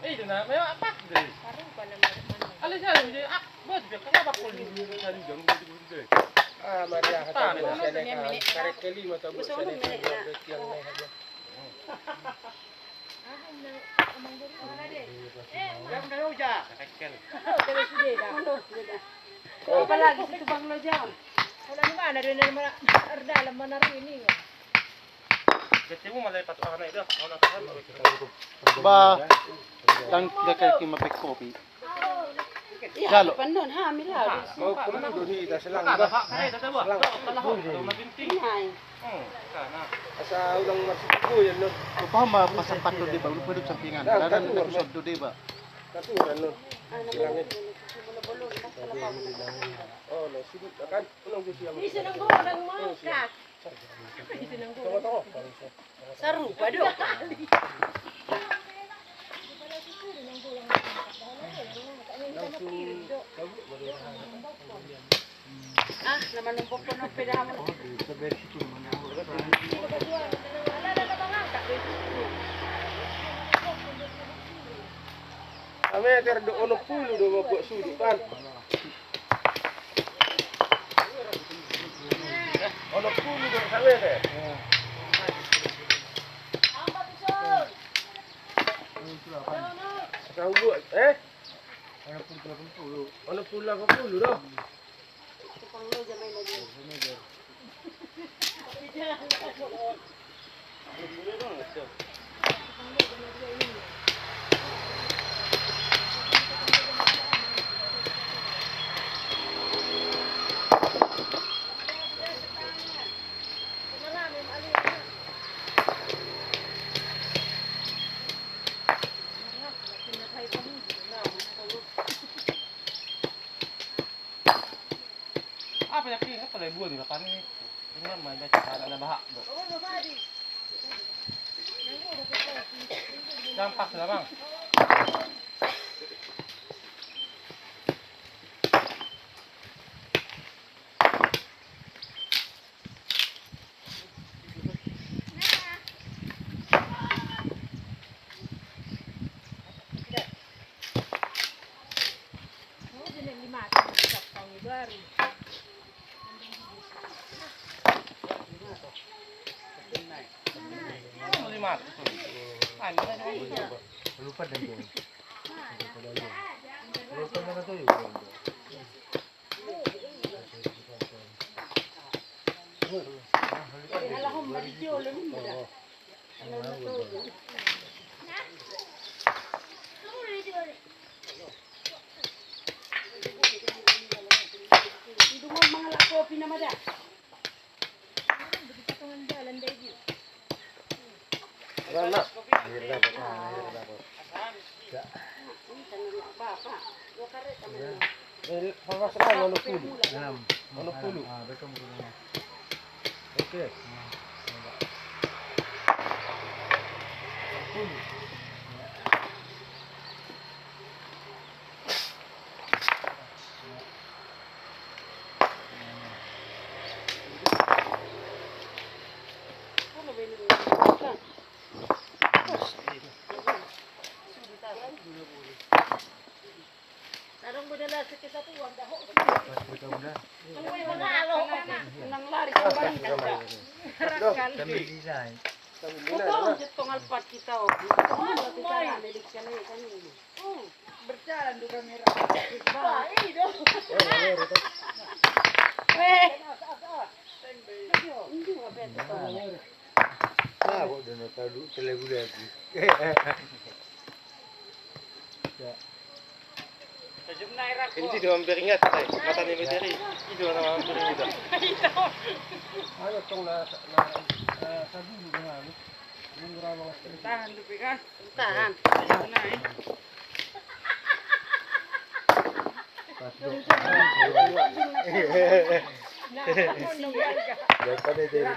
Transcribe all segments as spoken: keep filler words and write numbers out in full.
Itu na, memang apa? Alai saya jadi ah, bos biar kenapa kau di sini jam dua puluh dua? Ah, mari lah, kata bos, saya naik karet kelima, tahu bos, saya naik karet yang naik aja. Apalagi situ Bang Lojang. Kalau di mana dia dari mana? Erdalam mana ini? Ba, dan kita kayak kima pek kopi. Jalo. Pandon ha mila. Kau perlu do hita selang. Selang. Asa ulang masuk ko ya non. Kau paham ba pasapat do deba, udah hidup sampingan. Kadang aku soddo deba. Satu kan non. Selang. Oh, no, sibuk kan. Ulang gue siang. Bisa nang godang makan. Tengah-tengah. Sarupa do. Ah, nama numpuk pun ope dah. Sameter do onom pulu do mambuat suduk kan. Onom pulu do sameter. Sanggup, eh? Onom pulu delapan pulu. Onom pulu delapan pulu do. Apa ya kira kalau buat di lapangan ini? Ini mah main baca anak bahak do. Gampang sudah bang. Lupa deh. Lupa mana tuh ya. Air dapat, air dapat. Ya. Eh, sama sekali, onom pulu. Enam. Onom pulu. Ah, betul, betul. Oke. Nang lari kau balik. Betul, jetong alpat kita, oh. Berjalan do kamera. Weh. Ini do hampir ingat, eh, mata ni materi. Ini do hampir ingat. Ayo tong na, na, na, sadulu dengan. Tahan tu pika. Tahan. Ayo na, eh.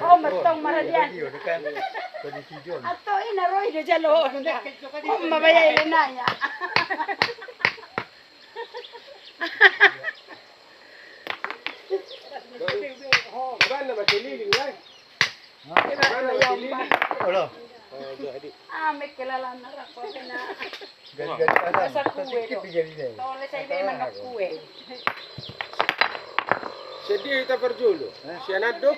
Oh, metong maradian. Atau ina roi do jalo. Oh, mabaya ile naya. Olo. Ah, mekelalan arak kau kena. Gari-gari pasang. Pasang kue do. Tole sai memang kue. Sedia hita parjolo. Sian ando.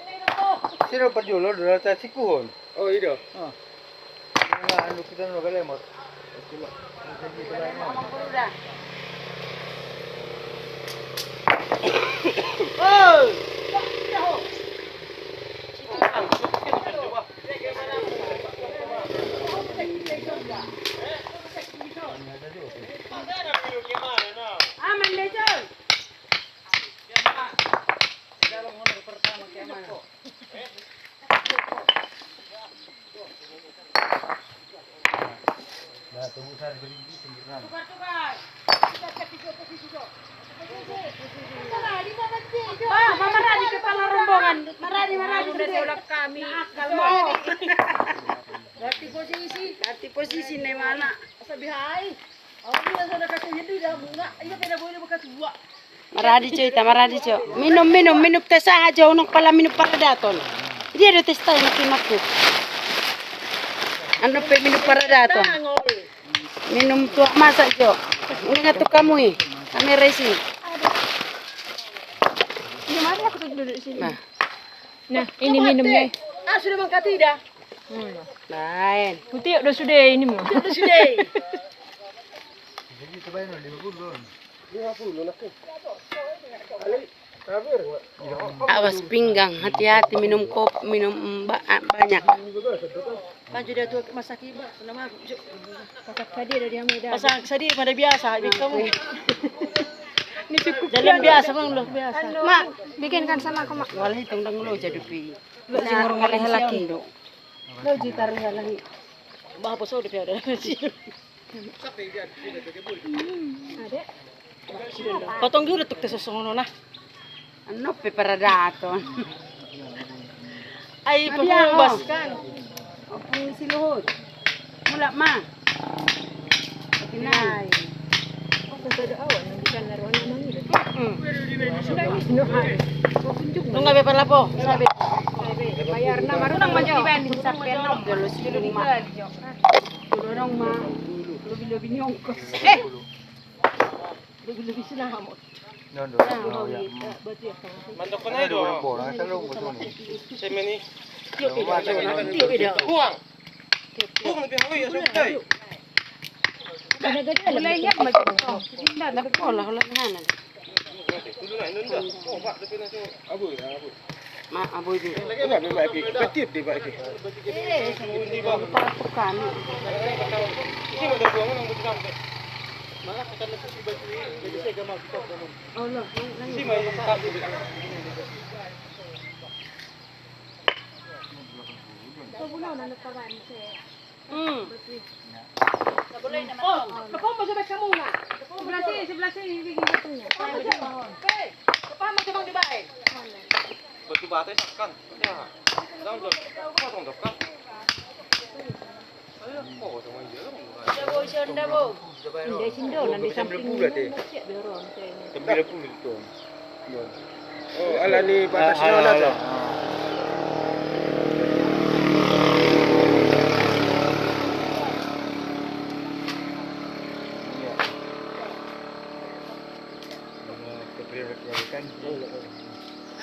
Siro parjolo do, ta sikuhon. Oh, i do. Nah, anu kita nu galemot. Maradi kepala rombongan. Maradi, maradi. Sudah diulak kami. Akal mau. Ganti posisi. Ganti posisi nih mana? Sabihai. Maradi jo hita, maradi jo. Minum, minum, minum teh saha jo, unang pala minum paradaton. Dia do teh saha makin makin. Anu pe minum paradaton. Minum tuak masak jo. Ini nggak tuh kamu i. Kami racing. Ini mari aku duduk di sini. Nah. Nah, ini minumnya. Ah, sudah mangkati dah. Lain. Putih udah sudah ini mau. Udah sudah. Jadi cobain lima puluh. Lima puluh nak. Awas pinggang, hati-hati minum kopi, minum ba- banyak. Kan jadi tuh masak iba, nama aku. Masak tadi ada dia muda. Masak tadi pada biasa, habis kamu. Ini cukup. Jalan biasa, Bang, lo biasa. Mak, bikinkan sama aku, Mak. Walahi tong dang lo jadi pi. Lo jingor ngoreh lagi. Lo jitar lagi. Bah, apa so udah ada. Potong dulu tuk teh sosongon na. Anu pe paradaton. Ai pepubas kan. Opung si Luhut. Mulak ma. Kinai. Nunga be parlapo. Bayar na baru nang majo. Sampai enam belas kilo di bali. Tolong ma, lobi-lobi ni ongkos. Eh, lobi-lobi sinamot. Mantap kena itu. Semeni. Buang. Buang lebih hoi ya sampai. Mulai ya macam itu. Tidak ada pola, pola sana. Ma, aboi be. Enggak, be baik be. Betul be baik be. Para tukang. Allah. Hmm. Oh, depan masuk baca muna. Sebelah sini, sebelah sini, bikin jatuhnya. Depan masuk. Hei, depan masuk, Bang, dibae. Batu bata isakan. Ya. Jangan, jangan. Potong dekat. Ayo, potong aja. Udah, Bo, udah, Bo. Inda sindo, nanti samping. Sembilan puluh itu. Oh, ala ni batas nona tu.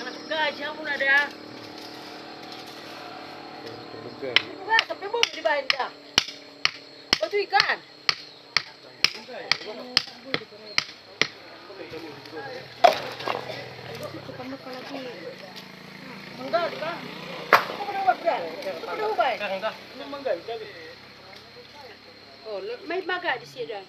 Anak gajah pun ada. Enggak, sampai bom dibaen dah. Batu ikan. Oh, main baga di sini dah.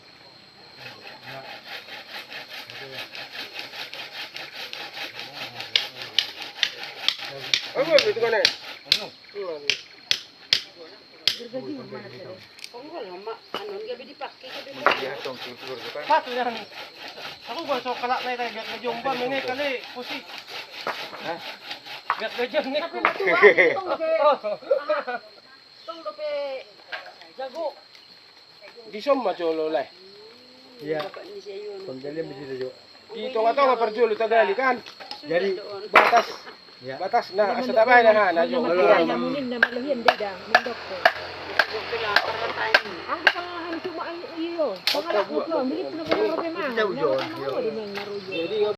Apa itu kan? Gergaji mana tadi? Kok enggak lama? Anu, enggak bisa dipakai, enggak bisa. Iya, tong, tong, tong, tong. Pas, jangan. Aku gua sok kalak naik, naik, biar gajah umpan, ini kali, pusi. Hah? Biar gajah nih. Tapi mati, Bang, tong, Bang. Tong dope jago. Di son ma jolo, Lae. Iya. Panggalan di situ, Jo. Di tonga-tonga parjolo tagali kan. Jadi batas. Iya. Batas na, asa tabaen na, ha, na, Jo. Kalau yang munin nama lohian beda, mendok. Aku kan cuma, iyo,